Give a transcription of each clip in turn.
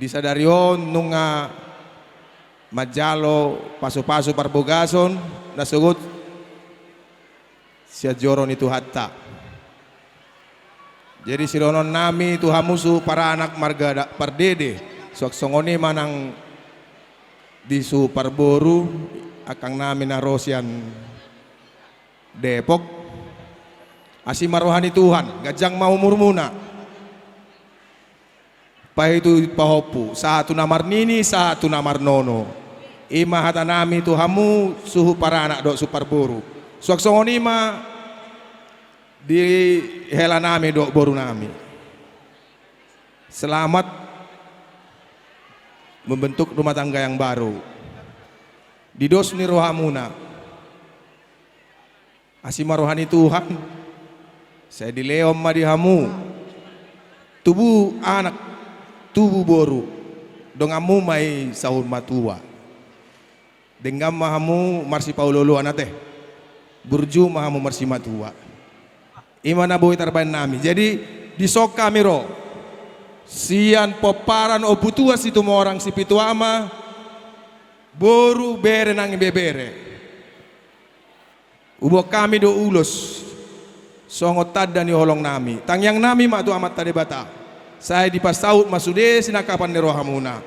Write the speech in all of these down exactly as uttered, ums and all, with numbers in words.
Di sadari on nunga manjalo pasupasu parbagason na sogot sian joro ni Tuhanta. Jadi sidohononnami tu hamu suhut paranak marga Pardede, suang songon i ma nang di suhut parboru angkangnami na ro sian Depok. Asi ma roha ni Tuhan, ganjang ma umurmuna. Paihut pahompu, sahat tu na marnini, sahat tu na marnono. I ma hatanami tu hamu suhut paranak dohot suhut parboru. Suang songon i ma di helanami dohot borunami. Selamat membentuk rumah tangga yang baru. Di dos ni rohamuna. Asi ma roha ni Tuhan, sai dilehon ma di hamu tubu anak, tubu boru, donganmu ma i saur matua. Denggan ma hamu marsipaolooloan ate, burju ma hamu marsimatua. I ma na boi tarbahen nami. Jadi, dison hami ro sian pomparan Ompu Tuan Situmorang Sipitu Ama, boru, bere nang ibebere. Huboan hami do ulos songon tanda ni holongnami. Tangiangnami ma tu Amanta Debata, sai dipasaut ma sude sinangkapan ni rohamuna.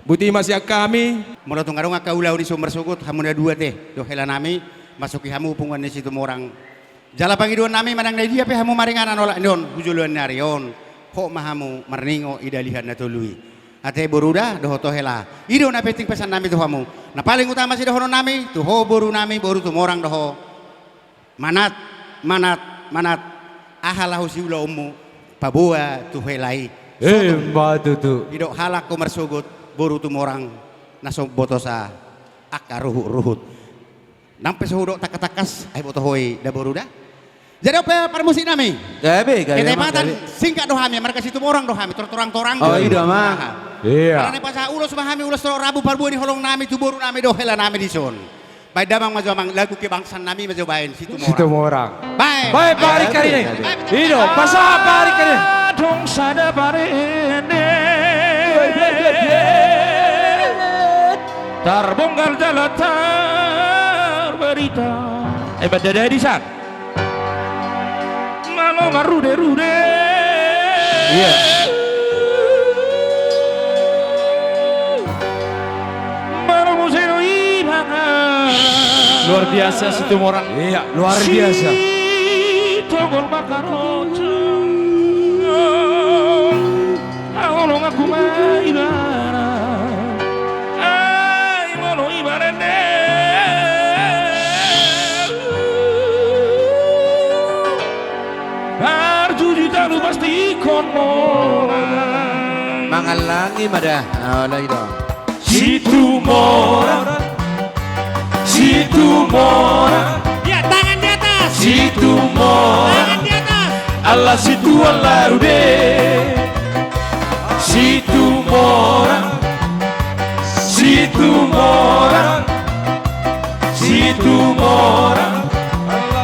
Boti ma sian hami. Molo tung adong angka ulaon i so marsogot, hamu na dua ate dohot helanami, masuki hamu punguan ni Situmorang. Jala pangidoannami manang na dia pe hamu maringanan olat ni on tu joloan ni ari on, hot ma hamu marningot di dalihan na tolu i. Ate boru da dohot hela, i do na penting pesannami tu hamu. Na paling utama sidohononnami tu ho borunami, boru Tumorang do ho. Manat, manat, manat. Aha laho siulaonmu paboa tu hela i? Emma tutu. Didok halak ho marsogot, boru Tumorang, na so botosa angka ruhut-ruhut. Nang pe so hudok tangkas-tangkas, ai boto ho i da boru da. Jadi on pe parmusiknami. Gabe, gabe. Ketematan, gabe. Singkat do hami, marga Situmorang do hami, torang-torang do. Oh, i do ma. Aha. Iya. Ala ni pasahat ulos ma hami, ulos torop rambu parbue ni holongnami tu borunami dohot helanami dison. Baen damang ma jo amang, lagu kebangsaannami ma jo baen Situmorang. Situmorang. Baen. Baen parik ari ni. Baen. I do, pasahat parik ari ni. Adong sada parende. Tarbongkar jala tarbarita. Eh, badada di san. Malo marrude-rude. Iya. Malo muse do ibaga. Luar biasa Situmorang. Iya, luar biasa. Sitongol markaroco. Aholonganku ma ibana. Ai molo ibana ne. Parjujit ahu pasti ingkon monang. Mangallangi ma da. Alai do. Situmorang, Situmorang. Ya, tangan di atas. Situmorang. Tangan di atas. Ala situa ala rude. Situmorang, Situmorang, Situmorang.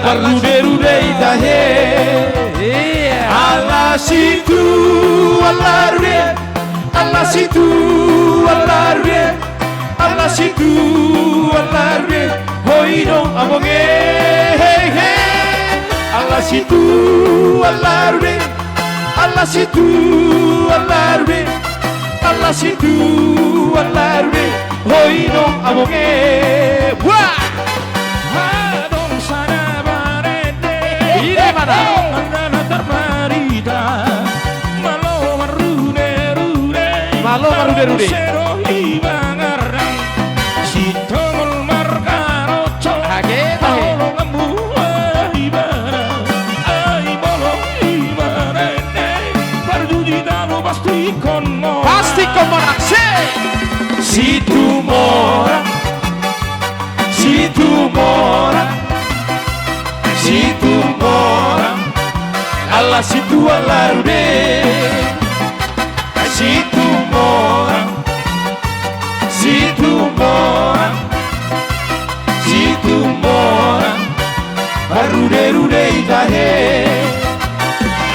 Ala rude-rude i tahe. Iya. Ala situa ala rude. Ala situa ala rude, ala situa ala rude, hoi do among e, hei, hei. Ala situa ala rude, ala situa ala rude, ala situa ala rude, hoi do among e. Wah! Adong sada parende. Ima na. Angka na tarbarita. Malo marrude-rude. Malo marrude-rude. Sedo i mangarang. Sitongol markaroco. Age, age. Aholonganmu ibana. Ai molo ibana ne. Parjujit ahu pasti ingkon monang. Pasti ingkon monang. Si. Situmorang. Situmorang, Situmorang, ala situa ala rude. Situmorang, Situmorang, Situmorang, marrude-rude i tahe.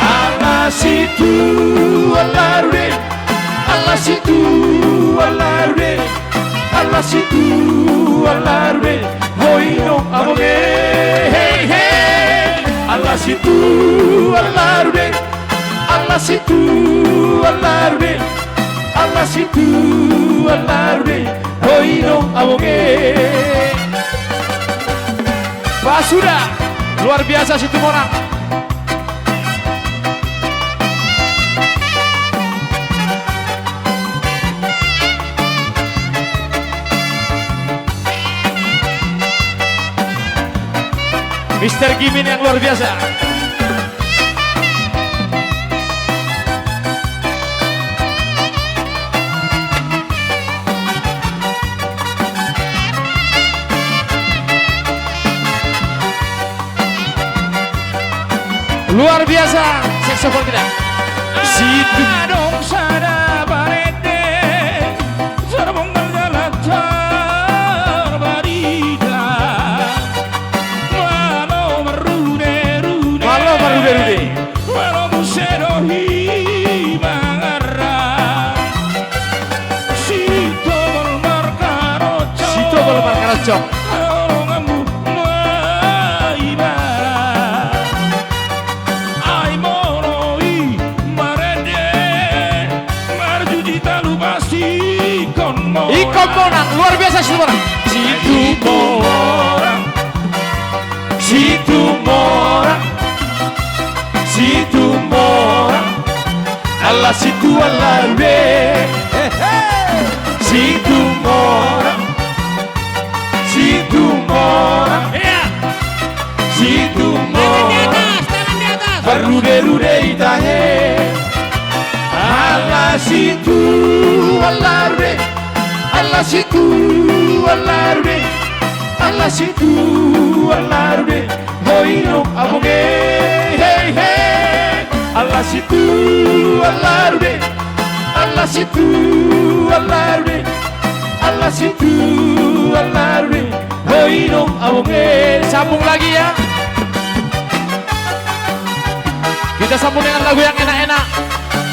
Ala situa ala rude. Ala situa Situan larude, ala situan larude, ala situan larude, ho inong abonge. Pasuda, luar biasa Situmorang. Mister Gimin yang luar biasa. Luar biasa, saksofon kita. Situ. Adong sada parende, sada bonggal jala tarbarita. Malo marrude-rude. Malo marrude-rude. Malo muse do i mangarap. Sitobol markaroco. Sitobol markaroco. Donganmu ma ibana. Ai molo i marende, marjuji talu pasti ingkon monang. Ingkon monang, luar biasa Situmorang. Situmorang. Situmorang. Situmorang. Ala situan larude. Situmorang. Situmorang. Iya. Situmorang. Tangan di atas, tangan di atas. Marrude-rude i tahe. Ala situan larude. Ala situan larude. Ala situan larude. Ho inong abonge. Hei, hei. Ala situan larude. Ala situan larude. Ala situan larude. Ho inong abonge. Sambung lagi ya. Kita sambung dengan lagu yang enak-enak.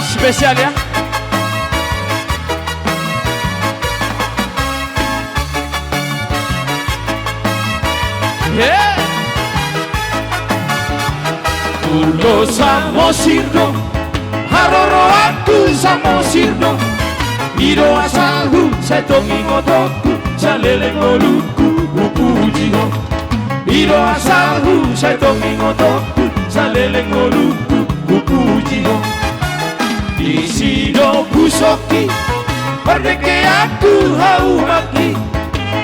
Spesial ya. He! Olo Samosir do, haroroanku Samosir do. I do asalhu, sai tong ingotongku, saleleng ngolungku, hupuji ho. I do asalhu, sai tong ingotongku, saleleng ngolungku, hupuji ho. Disi do husongki, pardengkeanku haumangki.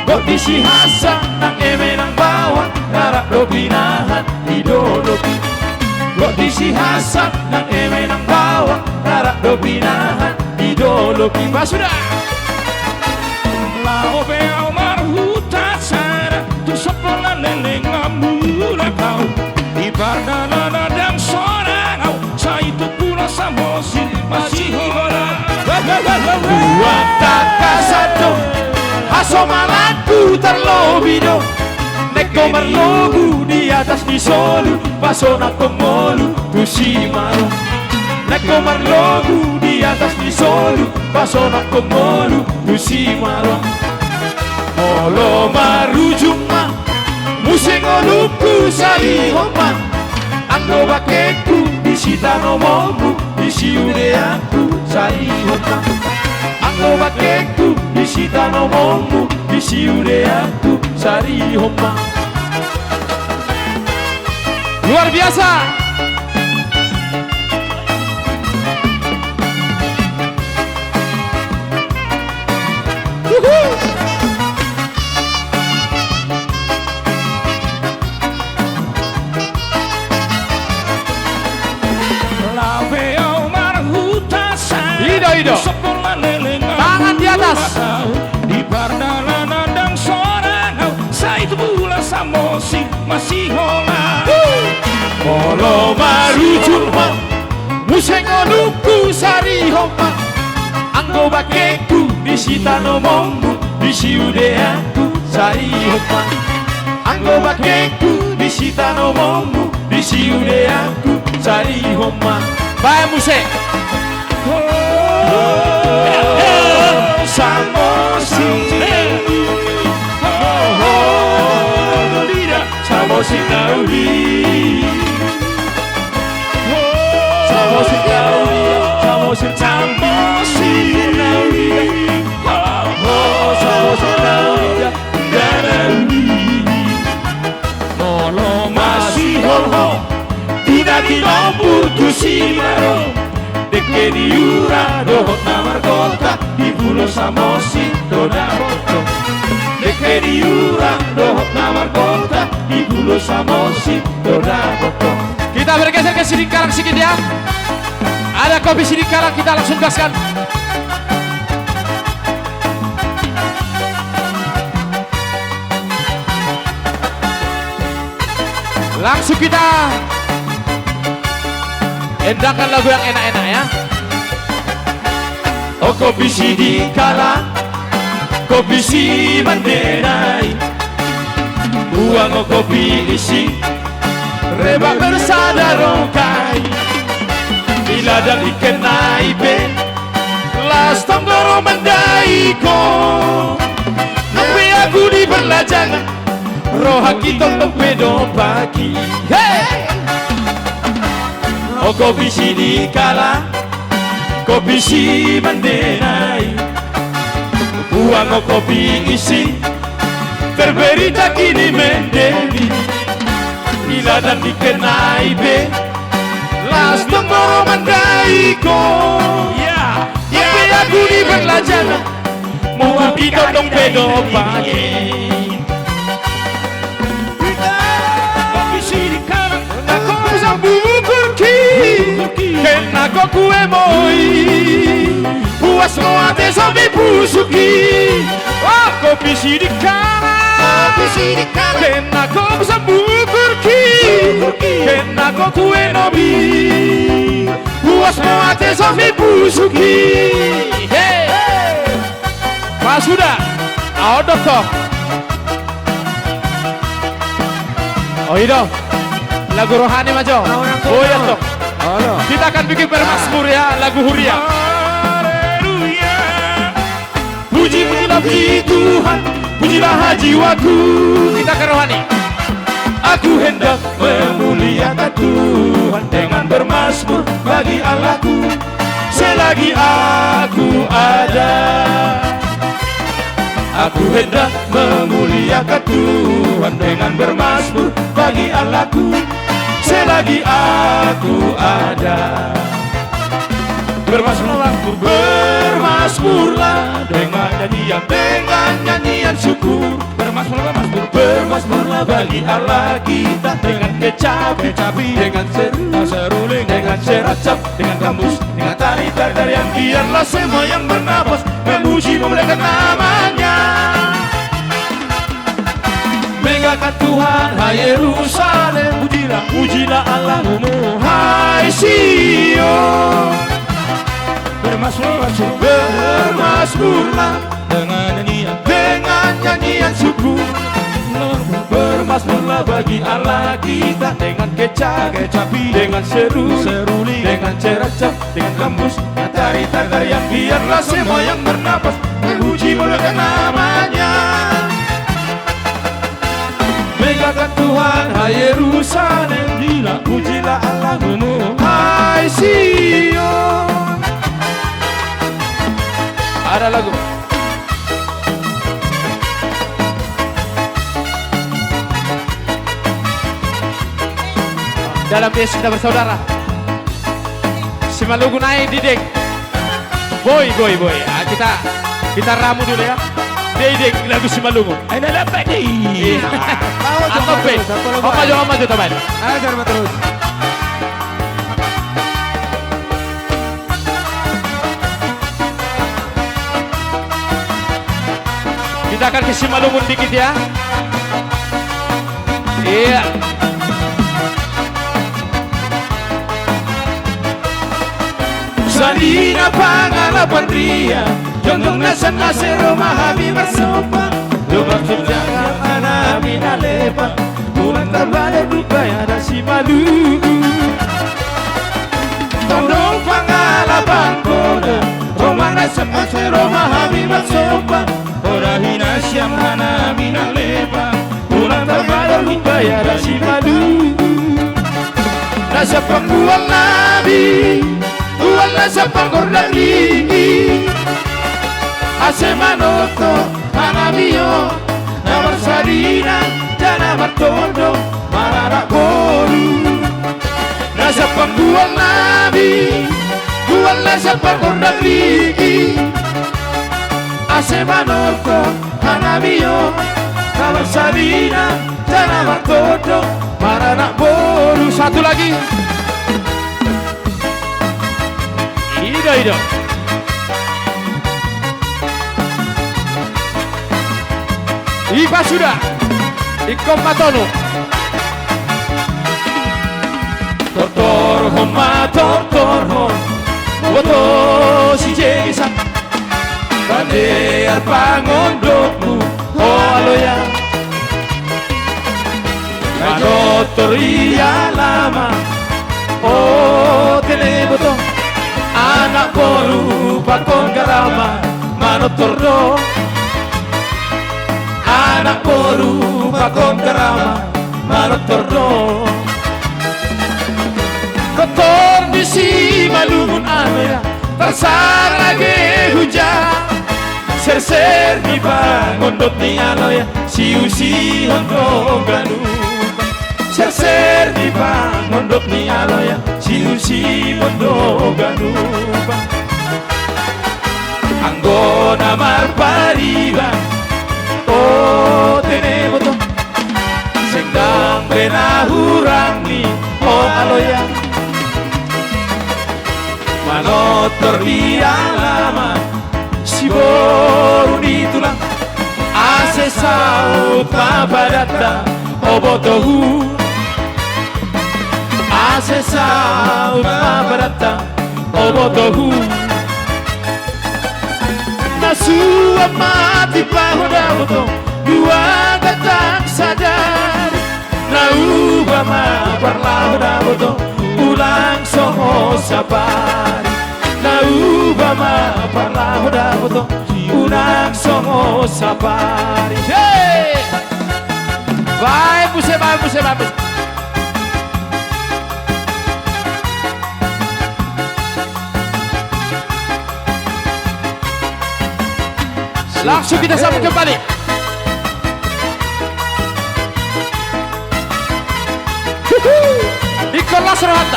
Gok di Sihasan nang eme nang baoa, rarap do pinahan di dolok i. Gok di Sihasan nang eme nang baoa, rarap do pinahan di dolok i. Pasuda. Laho pe au marhuta sada, tu sopo na leleng ambulak au. Di pardalanan ndang sonang au, sai tu Pulo Samosir masihola. Buat tangkas do hasomalanku, tarlobi do nengko marlogu di atas ni solu, pasonangkon ngolu tu Simarong. Nengko marlogu di atas ni solu, pasonangkon ngolu tu Simarong. Molo marujung ma muse ngolungku, sarihon ma anggo bangkengku di sitanomonmu, di siudeanku, sarihon ma anggo bangkengku di sitanomonmu, di siudeanku, sarihon ma. Luar biasa. Uhu. Lape au marhuta sada. Ido, ido. Tangan di atas. Di pardalanan ndang sonang au, sai tu Pulo Samosir masihola. Molo marujung ma muse ngolungku, sarihon ma anggo bangkengku di sitanomonmu, di siudeanku, sarihon ma anggo bangkengku di sitanomonmu, di siudeanku, sarihon ma. Baen muse. Samosir. Samosir na uli. Di lombur tu Simarong, dengke ni ura dohot na margota, di Pulo Samosir do dapothon. Dengke ni ura dohot na margota, di Pulo Samosir do dapothon. Kita bergeser ke Sidikalang sedikit ya. Ada kopi Sidikalang, kita langsung gaskan. Langsung kita endangkan lagu yang enak-enak ya. O kopi Sidikalang, kopi si Mandenai, buang o kopi isi, rebak bersada rokai. Di ladan dengke nai pe, las tong do ro mandaiko. Nang pe ahu di parlajangan, rohangki tongtong pe dompakhon. Hei! O kopi Sidikalang, kopi si Mandenai, buang o kopi isi, terberita kini Mendemi. Di ladan dengke nai pe, las tong do ro mandaiko. Ya, ya. Nang pe ahu di parlajangan, rohangki tongtong pe dompakhon. Kopi Sidikalang, na kopi sambungurki, kena koku emoi, puas ma ate sami pusuki. O kopi Sidikalang, kopi Sidikalang, kena kopi sambungurki, kena koku enomi, puas ma ate sami pusuki. Hei! Pas sudah. Aho do tong. O i do. Lagu rohani ma jo. O i do tong. Halo. Kita akan bikin bermazmur ya, lagu huria. Haleluya. Puji, pujilah Tuhan, pujilah jiwaku. Kita ke rohani. Aku hendak memuliakan Tuhan dengan bermazmur bagi Allahku selagi aku ada. Aku hendak memuliakan Tuhan dengan bermazmur bagi Allahku selagi aku ada. Bermazmurlah, bermazmurlah dengan nyanyian, dengan nyanyian syukur. Bermazmurlah, bermazmurlah bagi Allah kita dengan kecapi, kecapi, dengan seru, seruling, dengan seracap, dengan gambus, dengan tari tarian. Biarlah semua yang bernapas memuji memuliakan nama-Nya. Muliakan Tuhan, hai Yerusalem, pujilah, pujilah Allahmu, hai Sion. Bermazmur, bermazmurlah dengan nyanyian, dengan nyanyian syukur. Bermazmurlah bagi Allah kita dengan kecapi, kecapi, dengan seru, seruling, dengan seracap, dengan gambus, dengan tari tarian. Biarlah semua yang bernapas memuji memuliakan nama-Nya. Muliakan Tuhan, hai Yerusalem, pujilah, pujilah Allahmu, hai Sion. Ada lagu. Dalam Yesus kita bersaudara. Simalungun ae, Dideng. Boi, boi, boi. Ah, kita, kita ramu dulu ya. Dideng, lagu Simalungun. Ayo, na lambat deh. Iya. Mau coba terus, apa lagi? Apa jo, apa jo, teman? Ayo, coba terus. Kita akan ke Simalungun dikit ya. Iya. Sanina pangalapan ria, jongjong na sian na sai ro ma hami marsomba. Lomak tu janga anakmi na lepa, unang tarbahen rupaya na simalungun. Tongtong pangalapan poda, ro ma na sian na sai ro ma hami marsomba. Poda hinasiam anakmi na lepa, unang tarbahen rupaya na simalungun. Na sian panggual nami, gual na sian panggor nami, ase manongtong anakmi on, na marsadina jala na martondo, maranak boru. Na Siap panggual nami, gual na siap pargondang riki. Ase manortor hanami on, na marsalinan jala martondo, maranak boru. Satu lagi. Ida, ida. Iba suda. Ingkon ma tonu. Tortorhon ma, tortorhon. Boto si Jegesa. Balear pangondokmu, o aloya. Manortor i alaman, o teneboto. Anak boru pakon garaman, manortor do. Anak boru pakon garaman, manortor do. Tortor ni Simalungun aloya, tarsarage hujan. Serser ni pangondok ni aloya, siusihon do ganup. Serser ni pangondok ni aloya, siusihon do ganup. Anggo na marpariban, o teneboto. Seng dang be na hurang ni, o aloya. Manortor i alaman, siboru ni tulang. Ase saut ma padanta, o botohu. Ase saut ma padanta, o botohu. Na suan ma timpahon dapoton, dua gatang sadari. Na uba ma parlahon dapoton, unang songon sapari. Na uba ma parlahon dapoton, unang songon sapari. Hei! Baen muse, baen muse, baen muse. Langsung kita sambut kembali. Ingkon las rohanta.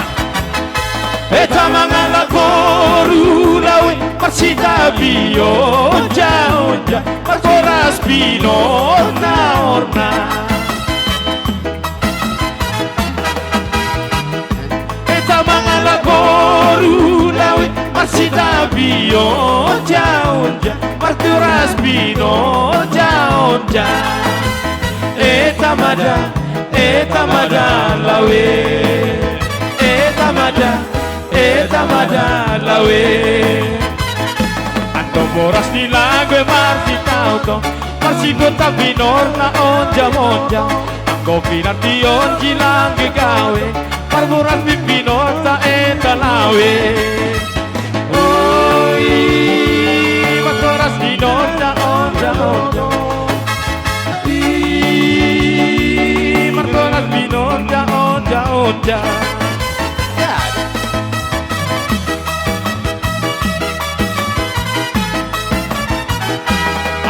Eta mangalap boru lawe, marsitapi onja-onja, marboras pinorna-orna. Eta mangalap boru lawe, marsitapi onja-onja, marboras pinorna-orna. Eta ma da, eta ma da lawe. Eta ma da, eta ma da lawe. Antong boras ni lawe marsitaonon, marsibonta pinorna-orna, onja-onja. Anggo pinantian di lawe gabe, marboras pinorta eta lawe. Oi, marboras pinorta-orna, onja-onja. I, marboras pinorta-orna, onja-onja.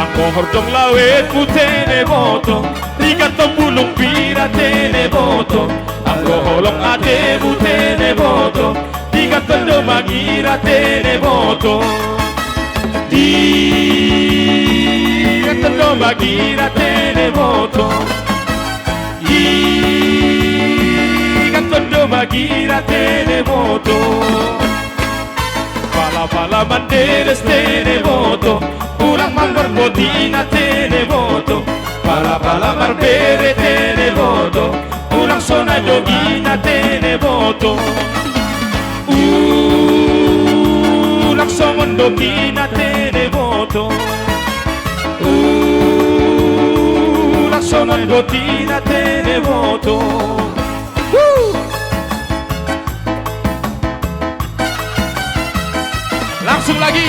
Anggo horjong laweku teneboto, rigaton bulung bira teneboto. Anggo holong atemu teneboto, rigaton domba gira teneboto. Rigaton domba gira teneboto. Rigaton domba gira teneboto. Pala-pala manderes teneboto, unang mamborbot ina teneboto. Pala-pala marbere teneboto, unang songon dagingna teneboto. Unang songon dagingna teneboto. Unang songon dagingna teneboto. Huh! Langsung lagi,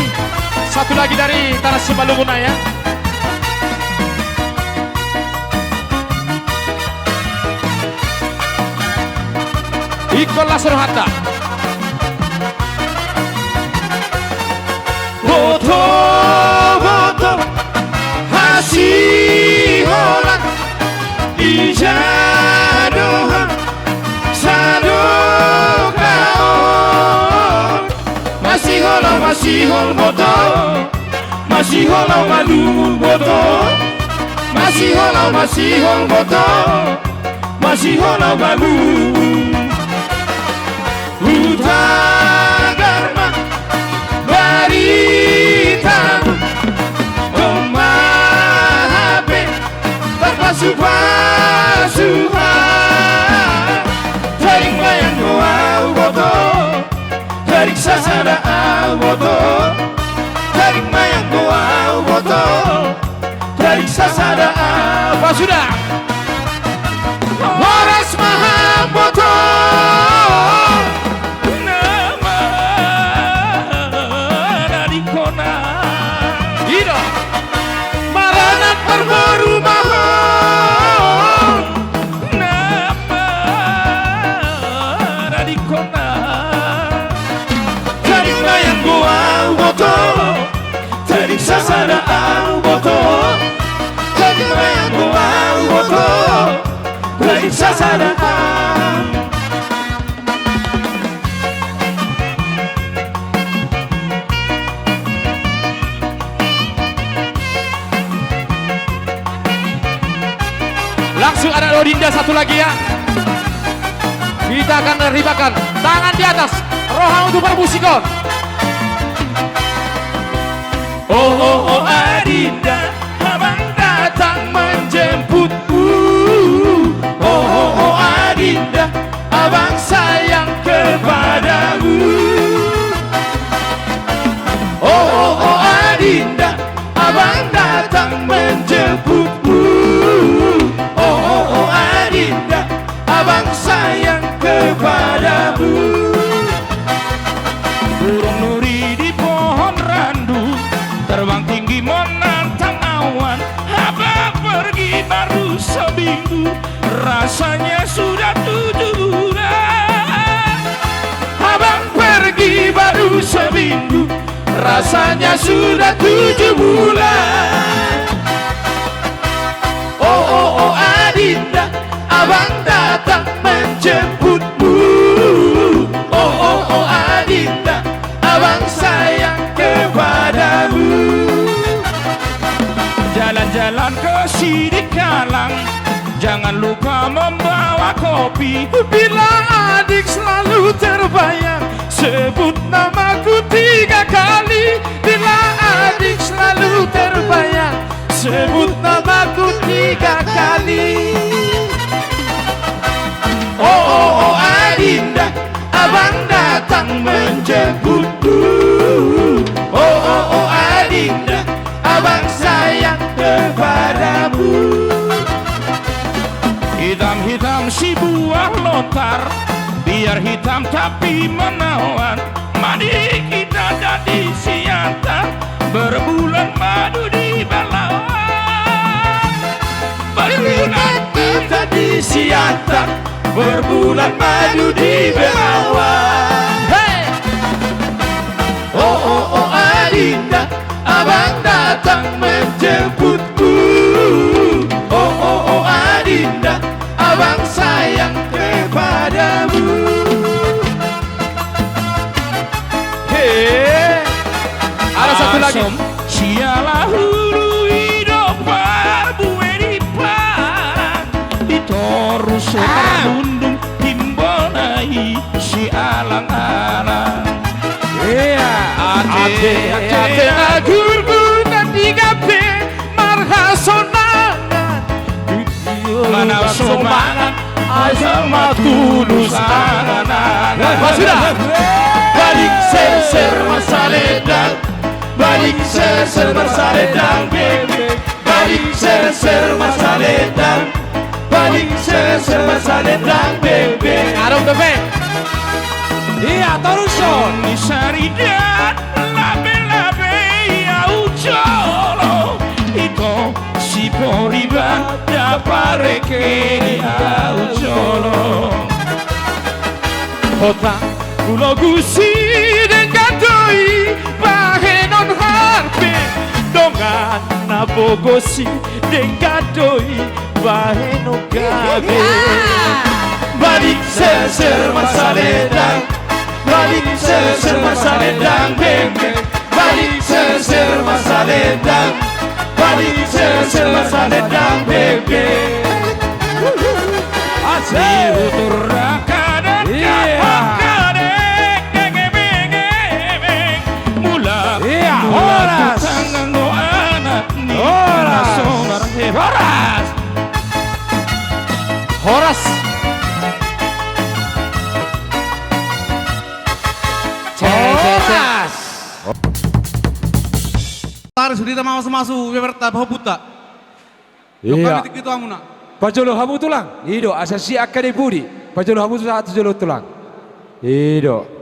satu lagi dari Tanah Simalungun, ya. Ingkon las rohanta. Boto-boto hasiholan, ija do hami sadok Masihol boto, masihol au malu boto, masihol au, masihol boto, masihol au malu. Hutagar ma baritamu, domma hape tarpasupasu ha. Taring mayang do au boto, taring sasada au boto, taring mayang do au boto, taring sasada au. Apa sudah? Horas ma hamu boto. Na maradophon. Ida. Maranak parboru ma ho. Na maradophon. Taring mayang do au boto, taring sasada au boto, taring mayang do au boto, taring sasada au. Langsung anak Odinda satu lagi ya. Kita akan ribakan tangan di atas, roha untuk permusikon. Oh, oh, oh, Adinda, abang datang menjemputmu. Oh, oh, oh, Adinda, abang sayang kepadamu. Oh, oh, oh, Adinda, abang datang menjemputmu. Oh, oh, oh, Adinda, abang sayang kepadamu. Burung nuri di pohon randu, terbang tinggi menantang awan. Abang pergi baru seminggu, rasanya sudah tujuh bulan. Abang pergi baru seminggu, rasanya sudah tujuh bulan. Oh, oh, oh, Adinda, abang datang menjemputmu. Oh, oh, oh, Adinda, abang sayang kepadamu. Jalan-jalan ke Sidikalang, jangan lupa membawa kopi. Bila adik selalu terbayang, sebut namaku tiga kali. Bila adik selalu terbayang, sebut namaku tiga kali. Oh, oh, oh, Adinda, abang datang menjemputmu. Oh, oh, oh, Adinda, abang sayang kepadamu. Hitam-hitam si buah lontar, biar hitam tapi menawan. Mari kita jadi Siantar, berbulan madu di Belawan. Berbulan madu di Siantar, berbulan madu di Belawan. Hei! Oh, oh, oh, Adinda, abang datang menjemputku. Oh, oh, oh, Adinda, abang sayang kepadamu. He. Ada satu lagi. Asom siala hulu i do parbue ni pan. Di toru so, ah, tarlundung timbona i sialang-alang. Iya. Ate, ate, ate, ate, na gurgur na tiga pe marhasonangan. Manang so mangan, asal ma tulus angan-angan. Mas, sudah. Baling serser marsalendang, baling serser marsalendang, bebe. Baling serser marsalendang, baling serser marsalendang, bebe. Adong dope. Iya, torus on. Ni saridan labe-labe i au jolo, ito si Poriban da pareke i au jolo. Hotang ulo gusi denggan do i bahenon harpe, dongan na bogos i denggan do i bahenon gabe. Baling serser marsalendang, Balik sese ma salendang bengke. Balik sese ma salendang. Balik sese ma salendang bengke. Asik. Iya. Iya, horas. Horas. Horas. Horas. Taris hita mamasu-masu, beberta, pahompunta. Iya. Kami tingki tu hamuna. Pajolo hamu tulang. I do, asa sian angka ni pudi. Pajolo hamu sahat tu jolo tulang. I do.